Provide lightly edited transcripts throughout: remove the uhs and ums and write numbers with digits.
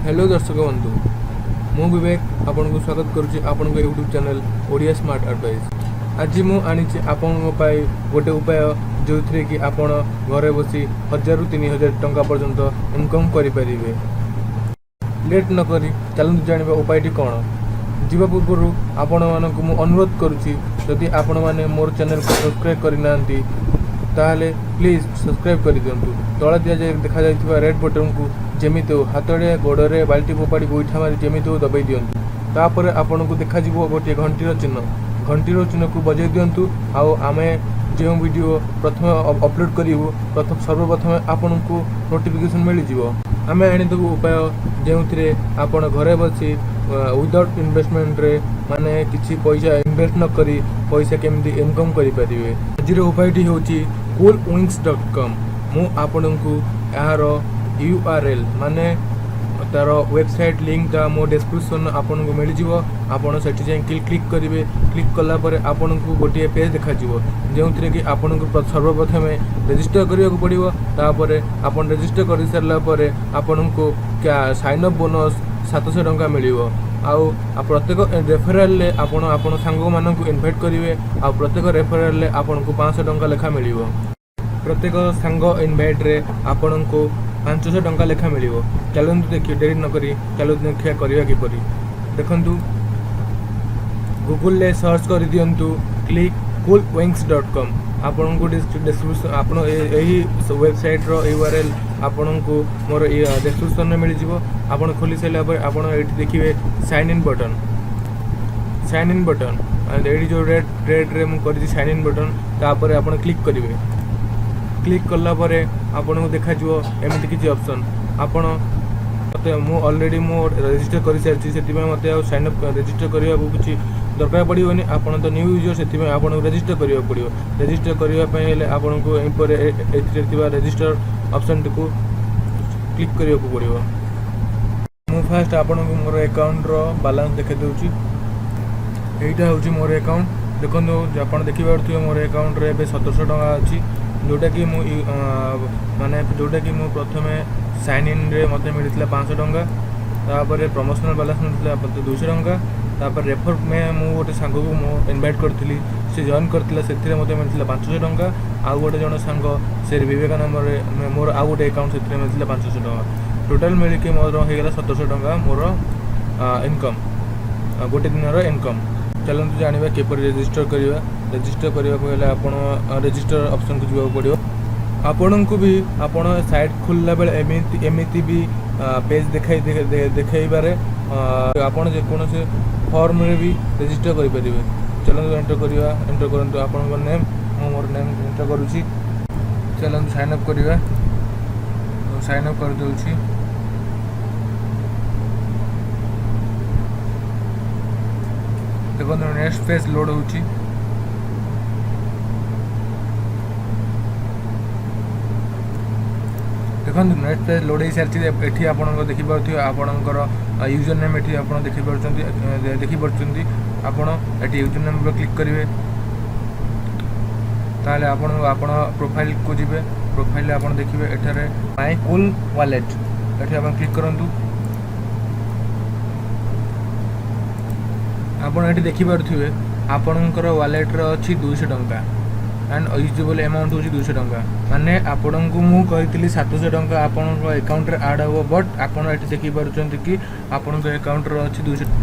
Hello ଦର୍ଶକ ବନ୍ଧୁ, ମୁଁ ବିବେକ ଆପଣଙ୍କୁ ସ୍ୱାଗତ କରୁଛି ଆପଣଙ୍କ YouTube channel Odia smart advice. ଆଜି ମୁଁ ଆଣିଛି ଆପଣଙ୍କ ପାଇଁ ଗୋଟେ ଉପାୟ, ଯେଉଁଥିରେ କି ଆପଣ ଘରେ ବସି 1000ରୁ 3000 ଟଙ୍କା ପର୍ଯ୍ୟନ୍ତ ଇନକମ୍ କରିପାରିବେ। ଲେଟ୍ ନକରି ଚାଲନ୍ତୁ ଜାଣିବା ଉପାୟଟି କ'ଣ। ଯିବା ପୂର୍ବରୁ ଆପଣମାନଙ୍କୁ ମୁଁ ଅନୁରୋଧ କରୁଛି, ଯଦି ଆପଣମାନେ ମୋର ଚ୍ୟାନେଲକୁ ସବସ୍କ୍ରାଇବ୍ କରିନାହାନ୍ତି, ତାହେଲେ ପ୍ଲିଜ୍ ସବସ୍କ୍ରାଇବ୍ କରିଦିଅନ୍ତୁ। ତଳେ ଦିଆଯାଇ ଦେଖାଯାଇଥିବା ରେଡ୍ ବଟନ୍କୁ ଯେମିତି ହଉ ହାତରେ, ଗୋଡ଼ରେ, ବାଲ୍ଟି ଫୋପାଡ଼ି, ଗୋଇଠା ମାରି ଯେମିତି ହଉ ଦବାଇ ଦିଅନ୍ତୁ। ତାପରେ ଆପଣଙ୍କୁ ଦେଖାଯିବ ଗୋଟିଏ ଘଣ୍ଟିର ଚିହ୍ନ। ଘଣ୍ଟିର ଚିହ୍ନକୁ ବଜାଇ ଦିଅନ୍ତୁ ଆଉ ଆମେ ଯେଉଁ ଭିଡ଼ିଓ ପ୍ରଥମେ ଅପଲୋଡ଼ କରିବୁ, ସର୍ବପ୍ରଥମେ ଆପଣଙ୍କୁ ନୋଟିଫିକେସନ୍ ମିଳିଯିବ। ଆମେ ଆଣିଦେବୁ ଉପାୟ, ଯେଉଁଥିରେ ଆପଣ ଘରେ ବସି ୱିଦାଉଟ୍ ଇନଭେଷ୍ଟମେଣ୍ଟରେ, ମାନେ କିଛି ପଇସା ଇନଭେଷ୍ଟ ନ କରି ପଇସା କେମିତି ଇନକମ୍ କରିପାରିବେ। ଆଜିର ଉପାୟଟି ହେଉଛି cool wings.com। ମୁଁ ଆପଣଙ୍କୁ ଏହାର ୟୁଆର୍ଏଲ୍, ମାନେ ତାର ୱେବସାଇଟ୍ ଲିଙ୍କଟା ମୋ ଡେସ୍କ୍ରିପସନ୍ ଆପଣଙ୍କୁ ମିଳିଯିବ। ଆପଣ ସେଠି ଯାଇ କ୍ଲିକ୍ କରିବେ। କ୍ଲିକ୍ କଲା ପରେ ଆପଣଙ୍କୁ ଗୋଟିଏ ପେଜ୍ ଦେଖାଯିବ, ଯେଉଁଥିରେ କି ଆପଣଙ୍କୁ ସର୍ବପ୍ରଥମେ ରେଜିଷ୍ଟର କରିବାକୁ ପଡ଼ିବ। ତାପରେ ଆପଣ ରେଜିଷ୍ଟର କରିସାରିଲା ପରେ ଆପଣଙ୍କୁ ସାଇନ୍ ଅପ୍ ବୋନସ୍ 700 ଟଙ୍କା ମିଳିବ। ଆଉ ପ୍ରତ୍ୟେକ ରେଫରାଲରେ ଆପଣ ଆପଣ ସାଙ୍ଗମାନଙ୍କୁ ଇନଭାଇଟ୍ କରିବେ ଆଉ ପ୍ରତ୍ୟେକ ରେଫରାଲରେ ଆପଣଙ୍କୁ 500 ଟଙ୍କା ଲେଖା ମିଳିବ। ପ୍ରତ୍ୟେକ ସାଙ୍ଗ ଇନଭାଇଟ୍ରେ ଆପଣଙ୍କୁ 500 ଟଙ୍କା ଲେଖା ମିଳିବ। ଚାଲନ୍ତୁ ଦେଖି, ଡେରି ନକରି ଚାଲନ୍ତୁ ଦେଖିବା କରିବା କିପରି। ଦେଖନ୍ତୁ, ଗୁଗୁଲରେ ସର୍ଚ୍ଚ କରିଦିଅନ୍ତୁ କ୍ଲିକ୍ coolwings.com। ଆପଣଙ୍କୁ ଡେସ୍କ୍ରିପସନ୍ ଆପଣ ଏହି ୱେବସାଇଟ୍ର ୟୁଆର୍ଏଲ୍ ଆପଣଙ୍କୁ ମୋର ଡେସ୍କ୍ରିପସନ୍ରେ ମିଳିଯିବ। ଆପଣ ଖୋଲି ସାରିଲା ପରେ ଆପଣ ଏଇଠି ଦେଖିବେ sign in button. Sign in button ଏଇଠି ଯେଉଁ ରେଡ଼୍ରେ ମୁଁ କରିଛି ସାଇନ୍ ଇନ୍ ବଟନ୍, ତାପରେ ଆପଣ କ୍ଲିକ୍ କରିବେ। କ୍ଲିକ୍ କଲା ପରେ ଆପଣଙ୍କୁ ଦେଖାଯିବ ଏମିତି କିଛି ଅପସନ୍। ଆପଣ ମୋତେ ମୁଁ ଅଲରେଡ଼ି ମୁଁ ରେଜିଷ୍ଟର କରିସାରିଛି, ସେଥିପାଇଁ ମୋତେ ଆଉ ସାଇନ୍ ଅପ୍ ରେଜିଷ୍ଟର କରିବାକୁ କିଛି ଦରକାର ପଡ଼ିବନି। ଆପଣ ତ ନ୍ୟୁ ୟୁଜର୍, ସେଥିପାଇଁ ଆପଣଙ୍କୁ ରେଜିଷ୍ଟର କରିବାକୁ ପଡ଼ିବ। ରେଜିଷ୍ଟର କରିବା ପାଇଁ ହେଲେ ଆପଣଙ୍କୁ ଏହିପରେ ଏଥିରେ ଥିବା ରେଜିଷ୍ଟର ଅପସନ୍ଟିକୁ କ୍ଲିକ୍ କରିବାକୁ ପଡ଼ିବ। ମୁଁ ଫାଷ୍ଟ ଆପଣଙ୍କୁ ମୋର ଆକାଉଣ୍ଟର ବାଲାନ୍ସ ଦେଖାଇ ଦେଉଛି। ଏଇଟା ହେଉଛି ମୋର ଆକାଉଣ୍ଟ। ଦେଖନ୍ତୁ, ଆପଣ ଦେଖିପାରୁଥିବେ ମୋର ଆକାଉଣ୍ଟରେ ଏବେ 1700 ଟଙ୍କା ଅଛି, ଯେଉଁଟାକି ମୁଁ ମାନେ ଯେଉଁଟାକି ମୁଁ ପ୍ରଥମେ ସାଇନ୍ ଇନ୍ରେ ମୋତେ ମିଳିଥିଲା 500 ଟଙ୍କା। ତାପରେ ପ୍ରମୋସନାଲ୍ ବାଲାନ୍ସ ମିଳିଥିଲା ମୋତେ 200 ଟଙ୍କା। ତାପରେ ରେଫର୍ ମୁଁ ଗୋଟେ ସାଙ୍ଗକୁ ମୁଁ ଇନଭାଇଟ୍ କରିଥିଲି, ସେ ଜଏନ୍ କରିଥିଲା, ସେଥିରେ ମୋତେ ମିଳିଥିଲା 500 ଟଙ୍କା। ଆଉ ଗୋଟେ ଜଣେ ସାଙ୍ଗ, ସେ ବିବେକ ନମ୍ବରରେ ମୋର ଆଉ ଗୋଟେ ଆକାଉଣ୍ଟ, ସେଥିରେ ମିଳିଥିଲା 500 ଟଙ୍କା। ଟୋଟାଲ୍ ମିଳିକି ମୋର ହେଇଗଲା 1700 ଟଙ୍କା ମୋର ଇନକମ୍, ଗୋଟେ ଦିନର ଇନକମ୍। ଚାଲନ୍ତୁ ଜାଣିବା କିପରି ରେଜିଷ୍ଟର କରିବା। ରେଜିଷ୍ଟର କରିବାକୁ ହେଲେ ଆପଣ ରେଜିଷ୍ଟର ଅପସନ୍କୁ ଯିବାକୁ ପଡ଼ିବ। ଆପଣଙ୍କୁ ବି ଆପଣ ସାଇଟ୍ ଖୋଲିଲା ବେଳେ ଏମିତି ବି ପେଜ୍ ଦେଖାଇବାରେ ଆପଣ ଯେକୌଣସି ଫର୍ମରେ ବି ରେଜିଷ୍ଟର କରିପାରିବେ। ଚାଲନ୍ତୁ ଏଣ୍ଟର କରିବା। ଏଣ୍ଟର କରନ୍ତୁ ଆପଣଙ୍କ ନେମ୍। ମୁଁ ମୋର ନେମ୍ ଏଣ୍ଟର କରୁଛି। ଚାଲନ୍ତୁ ସାଇନ୍ ଅପ୍ କରିବା। ସାଇନ୍ ଅପ୍ କରିଦେଉଛି। ଦେଖନ୍ତୁ, ନେକ୍ସଟ ପେଜ୍ ଲୋଡ଼୍ ହେଉଛି। ଦେଖନ୍ତୁ, ନେକ୍ସଟ ପେଜ୍ ଲୋଡ଼୍ ହେଇସାରିଛି। ଏଠି ଆପଣଙ୍କ ଦେଖିପାରୁଥିବେ ଆପଣଙ୍କର ୟୁଜର୍ ନେମ୍। ଏଠି ଆପଣ ଦେଖିପାରୁଛନ୍ତି। ଆପଣ ଏଠି ୟୁଜର୍ ନେମ୍ ଉପରେ କ୍ଲିକ୍ କରିବେ, ତାହେଲେ ଆପଣ ପ୍ରୋଫାଇଲ୍କୁ ଯିବେ। ପ୍ରୋଫାଇଲ୍ରେ ଆପଣ ଦେଖିବେ ଏଠାରେ ମାଇ କୁଲ୍ ୱାଲେଟ୍। ଏଠି ଆପଣ କ୍ଲିକ୍ କରନ୍ତୁ। ଆପଣ ଏଠି ଦେଖିପାରୁଥିବେ ଆପଣଙ୍କର ୱାଲେଟ୍ରେ ଅଛି 200 ଟଙ୍କା ଆଣ୍ଡ ୟୁଜେବଲ୍ ଆମାଉଣ୍ଟ ହେଉଛି 200 ଟଙ୍କା। ମାନେ ଆପଣଙ୍କୁ ମୁଁ କହିଥିଲି 700 ଟଙ୍କା ଆପଣଙ୍କ ଆକାଉଣ୍ଟରେ ଆଡ଼୍ ହେବ, ବଟ୍ ଆପଣ ଏଠି ଦେଖିପାରୁଛନ୍ତି କି ଆପଣଙ୍କ ଆକାଉଣ୍ଟରେ ଅଛି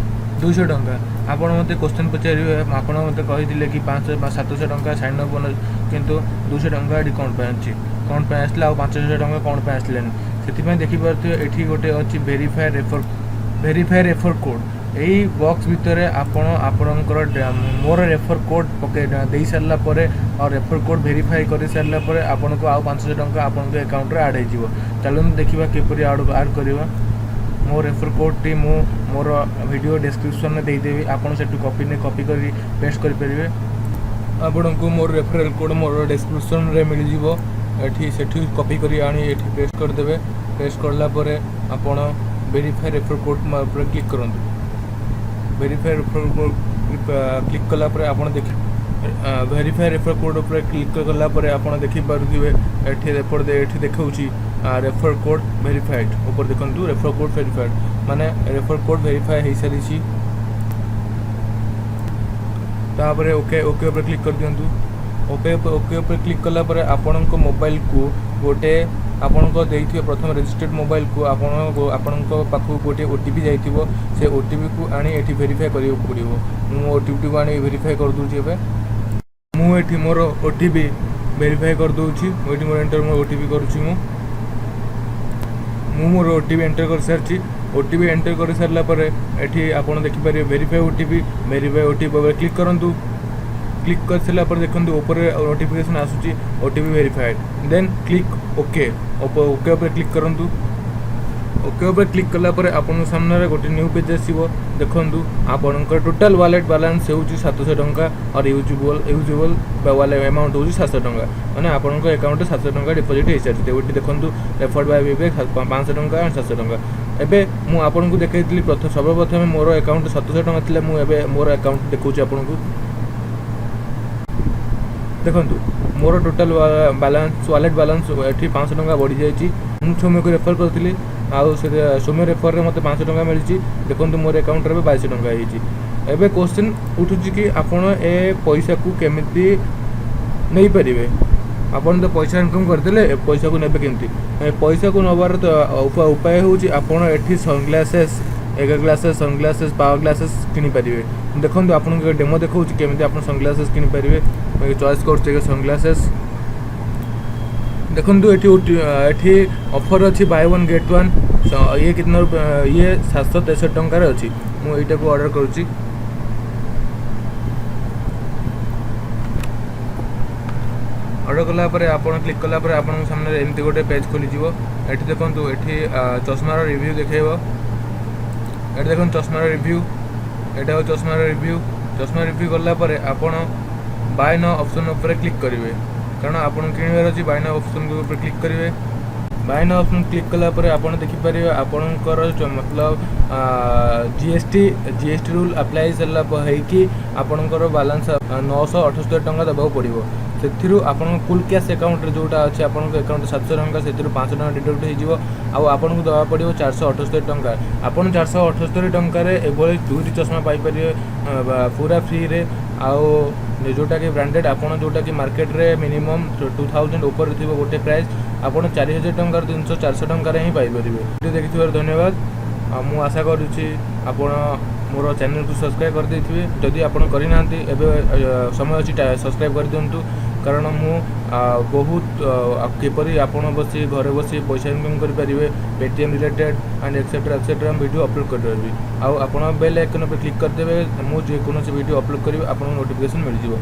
200 ଟଙ୍କା। ଆପଣ ମୋତେ କୋଶ୍ଚିନ୍ ପଚାରିବେ, ଆପଣ ମୋତେ କହିଥିଲେ କି 500 ବା 700 ଟଙ୍କା ସାଇନ୍ ଅପ୍ ବୋନସ୍, କିନ୍ତୁ 200 ଟଙ୍କା ଏଠି କ'ଣ ପାଇଁ ଅଛି, କ'ଣ ପାଇଁ ଆସିଲା ଆଉ 500 ଟଙ୍କା କ'ଣ ପାଇଁ ଆସିଲାନି? ସେଥିପାଇଁ ଦେଖିପାରୁଥିବେ ଏଠି ଗୋଟେ ଅଛି ଭେରିଫାଏ ରେଫର୍ କୋଡ଼୍। ଏଇ ବକ୍ସ ଭିତରେ ଆପଣ ଆପଣଙ୍କର ମୋର ରେଫର୍ କୋଡ଼୍ ପକାଇ ଦେଇ ସାରିଲା ପରେ ଆଉ ରେଫର୍ କୋଡ଼୍ ଭେରିଫାଏ କରିସାରିଲା ପରେ ଆପଣଙ୍କୁ ଆଉ 500 ଟଙ୍କା ଆପଣଙ୍କ ଆକାଉଣ୍ଟରେ ଆଡ଼୍ ହେଇଯିବ। ଚାଲନ୍ତୁ ଦେଖିବା କିପରି ଆଡ଼୍ କରିବା। ମୋ ରେଫର୍ କୋଡ଼୍ଟି ମୁଁ ମୋର ଭିଡ଼ିଓ ଡେସ୍କ୍ରିପସନ୍ରେ ଦେଇଦେବି। ଆପଣ ସେଠୁ କପି କରି ପେଷ୍ଟ କରିପାରିବେ। ଆପଣଙ୍କୁ ମୋର ରେଫରାଲ୍ କୋଡ଼୍ ମୋର ଡେସ୍କ୍ରିପସନ୍ରେ ମିଳିଯିବ। ଏଠି ସେଠି କପି କରି ଆଣି ଏଠି ପେଷ୍ଟ କରିଦେବେ। ପେଷ୍ଟ କଲା ପରେ ଆପଣ ଭେରିଫାଏ ରେଫର୍ କୋଡ଼୍ ଉପରେ କ୍ଲିକ୍ କରନ୍ତୁ। ଭେରିଫାଏ ରେଫର୍ କୋଡ଼୍ କ୍ଲିକ୍ କଲା ପରେ ଆପଣ ଦେଖି ଭେରିଫାଏ ରେଫର୍ କୋଡ଼୍ ଉପରେ କ୍ଲିକ୍ କଲା ପରେ ଆପଣ ଦେଖିପାରୁଥିବେ ଏଠି ରେଫର୍ ଏଠି ଦେଖାଉଛି ରେଫର୍ କୋଡ଼୍ ଭେରିଫାଏଡ଼୍। ଉପରେ ଦେଖନ୍ତୁ, ରେଫର୍ କୋଡ଼୍ ଭେରିଫାଏଡ଼୍। ମାନେ ରେଫର କୋଡ଼୍ ଭେରିଫାଏ ହେଇସାରିଛି। ତାପରେ ଓକେ, ଓକେ ଉପରେ କ୍ଲିକ୍ କରିଦିଅନ୍ତୁ। ଓକେ, ଓକେ ଉପରେ କ୍ଲିକ୍ କଲା ପରେ ଆପଣଙ୍କ ମୋବାଇଲକୁ ଗୋଟେ, ଆପଣଙ୍କ ଦେଇଥିବେ ପ୍ରଥମେ ରେଜିଷ୍ଟର୍ଡ ମୋବାଇଲକୁ ଆପଣଙ୍କ ପାଖକୁ ଗୋଟିଏ ଓଟିପି ଯାଇଥିବ। ସେ ଓଟିପିକୁ ଆଣି ଏଠି ଭେରିଫାଏ କରିବାକୁ ପଡ଼ିବ। ମୁଁ ଓଟିପିଟିକୁ ଆଣି ଭେରିଫାଏ କରିଦେଉଛି। ଏବେ ମୁଁ ଏଠି ମୋର ଓଟିପି ଭେରିଫାଏ କରିଦେଉଛି। ମୁଁ ଏଠି ମୋର ଏଣ୍ଟର ମୋର ଓଟିପି କରୁଛି। ମୁଁ ମୋର ଓଟିପି ଏଣ୍ଟର କରିସାରିଛି। ଓଟିପି ଏଣ୍ଟର କରିସାରିଲା ପରେ ଏଠି ଆପଣ ଦେଖିପାରିବେ ଭେରିଫାଏ ଓଟିପି। ଭେରିଫାଏ ଓଟିପି ଉପରେ କ୍ଲିକ୍ କରନ୍ତୁ। କ୍ଲିକ୍ କରିସାରିଲା ପରେ ଦେଖନ୍ତୁ, ଉପରେ ନୋଟିଫିକେସନ୍ ଆସୁଛି, OTP verified। Then click OK। OK ଉପରେ କ୍ଲିକ୍ କରନ୍ତୁ। ଓକେ ଉପରେ କ୍ଲିକ୍ କଲା ପରେ ଆପଣଙ୍କ ସାମ୍ନାରେ ଗୋଟେ ନ୍ୟୁ ପେଜ୍ ଆସିବ। ଦେଖନ୍ତୁ, ଆପଣଙ୍କର ଟୋଟାଲ୍ ୱାଲେଟ୍ ବାଲାନ୍ସ ହେଉଛି 700 ଟଙ୍କା ଅର୍ ୟୁଜେବଲ୍ ବା ୱାଲେଟ୍ ଆମାଉଣ୍ଟ ହେଉଛି 700 ଟଙ୍କା। ମାନେ ଆପଣଙ୍କ ଆକାଉଣ୍ଟରେ 700 ଟଙ୍କା ଡିପୋଜିଟ୍ ହେଇସାରିଛି। ଏଠି ଦେଖନ୍ତୁ, ରେଫର୍ଡ ବାଇ ବିବେକ 500 ଟଙ୍କା, 700 ଟଙ୍କା। ଏବେ ମୁଁ ଆପଣଙ୍କୁ ଦେଖାଇଥିଲି, ସର୍ବପ୍ରଥମେ ମୋର ଆକାଉଣ୍ଟ 700 ଟଙ୍କା ଥିଲା। ମୁଁ ଏବେ ମୋର ଆକାଉଣ୍ଟ ଦେଖାଉଛି ଆପଣଙ୍କୁ। ଦେଖନ୍ତୁ, ମୋର ଟୋଟାଲ୍ ବାଲାନ୍ସ, ୱାଲେଟ୍ ବାଲାନ୍ସ ଏଠି 500 ଟଙ୍କା ବଢ଼ିଯାଇଛି। ମୁଁ ସୌମ୍ୟକୁ ରେଫର୍ କରିଥିଲି ଆଉ ସେ ସୌମ୍ୟ ରେଫର୍ରେ ମୋତେ 500 ଟଙ୍କା ମିଳିଛି। ଦେଖନ୍ତୁ, ମୋର ଆକାଉଣ୍ଟରେ ଏବେ 2200 ଟଙ୍କା ହେଇଛି। ଏବେ କୋଶ୍ଚିନ୍ ଉଠୁଛି କି ଆପଣ ଏ ପଇସାକୁ କେମିତି ନେଇପାରିବେ? ଆପଣ ତ ପଇସା ଇନକମ୍ କରିଦେଲେ, ଏ ପଇସାକୁ ନେବେ କେମିତି? ଏ ପଇସାକୁ ନେବାର ତ ଉପାୟ ହେଉଛି, ଆପଣ ଏଠି ସନଗ୍ଲାସେସ୍, ଏଗ ଗ୍ଲାସେସ୍, ସନଗ୍ଲାସେସ୍, ପାୱାର ଗ୍ଲାସେସ୍ କିଣିପାରିବେ। ଦେଖନ୍ତୁ, ଆପଣଙ୍କୁ ଡେମୋ ଦେଖାଉଛି କେମିତି ଆପଣ ସନଗ୍ଲାସେସ୍ କିଣିପାରିବେ। ଚଏସ୍ କରୁଛି ସନଗ୍ଲାସେସ୍। ଦେଖନ୍ତୁ, ଏଠି ଅଫର୍ ଅଛି, ବାଇ ୱାନ୍ ଗେଟ୍ ୱାନ୍। ଇଏ କେତେ? ଇଏ 763 ଟଙ୍କାରେ ଅଛି। ମୁଁ ଏଇଟାକୁ ଅର୍ଡ଼ର କରୁଛି। ଅର୍ଡ଼ର କଲା ପରେ, ଆପଣ କ୍ଲିକ୍ କଲା ପରେ ଆପଣଙ୍କ ସାମ୍ନାରେ ଏମିତି ଗୋଟେ ପେଜ୍ ଖୋଲିଯିବ। ଏଠି ଦେଖନ୍ତୁ, ଏଠି ଚଷମାର ରିଭ୍ୟୁ ଦେଖେଇବ। ଏଠି ଦେଖନ୍ତୁ, ଚଷମାର ରିଭ୍ୟୁ। ଏଇଟା ହେଉଛି ଚଷମାର ରିଭ୍ୟୁ। ଚଷମା ରିଭ୍ୟୁ କଲା ପରେ ଆପଣ ବାଇ now option ଉପରେ କ୍ଲିକ୍ କରିବେ, କାରଣ ଆପଣଙ୍କୁ କିଣିବାର ଅଛି। ବାଇ now option ଉପରେ କ୍ଲିକ୍ କରିବେ। ବାଇ now option click କଲା ପରେ ଆପଣ ଦେଖିପାରିବେ, ଆପଣଙ୍କର ମତଲବ ଜିଏସଟି ରୁଲ୍ ଆପ୍ଲାଏ ସାରିଲା ହେଇକି ଆପଣଙ୍କର ବାଲାନ୍ସ 978 ଟଙ୍କା ଦେବାକୁ ପଡ଼ିବ। ସେଥିରୁ ଆପଣଙ୍କ କୁଲ୍ କ୍ୟାସ୍ ଆକାଉଣ୍ଟରେ ଯେଉଁଟା ଅଛି, ଆପଣଙ୍କ ଆକାଉଣ୍ଟ 700 ଟଙ୍କା, ସେଥିରୁ 500 ଟଙ୍କା ଡିଡକ୍ଟ ହେଇଯିବ ଆଉ ଆପଣଙ୍କୁ ଦେବାକୁ ପଡ଼ିବ 478 ଟଙ୍କା। ଆପଣ 478 ଟଙ୍କାରେ ଏଭଳି ଦୁଇଟି ଚଷମା ପାଇପାରିବେ ପୁରା ଫ୍ରିରେ, ଆଉ ଯେଉଁଟାକି ବ୍ରାଣ୍ଡେଡ଼। ଆପଣ ଯେଉଁଟାକି ମାର୍କେଟରେ ମିନିମମ୍ 2000 ଉପରେ ଥିବ ଗୋଟେ ପ୍ରାଇସ୍, ଆପଣ 4000 ଟଙ୍କାର ଜିନିଷ 400 ଟଙ୍କାରେ ହିଁ ପାଇପାରିବେ। ଭିଡ଼ିଓ ଦେଖିଥିବାରୁ ଧନ୍ୟବାଦ। ଆଉ ମୁଁ ଆଶା କରୁଛି ଆପଣ ମୋର ଚ୍ୟାନେଲକୁ ସବସ୍କ୍ରାଇବ୍ କରିଦେଇଥିବେ। ଯଦି ଆପଣ କରିନାହାନ୍ତି, ଏବେ ସମୟ ଅଛି, ସବସ୍କ୍ରାଇବ୍ କରିଦିଅନ୍ତୁ, କାରଣ ମୁଁ ବହୁତ କିପରି ଆପଣ ବସି ଘରେ ବସି ପଇସା ଇନକମ୍ କରିପାରିବେ, Paytm related and etcetera etcetera video upload କରିପାରିବି। ଆଉ ଆପଣ ବେଲ୍ ଆଇକନ୍ ଉପରେ କ୍ଲିକ୍ କରିଦେବେ, ମୁଁ ଯେକୌଣସି ଭିଡ଼ିଓ ଅପଲୋଡ଼ କରିବି, ଆପଣଙ୍କୁ ନୋଟିଫିକେସନ୍ ମିଳିଯିବ।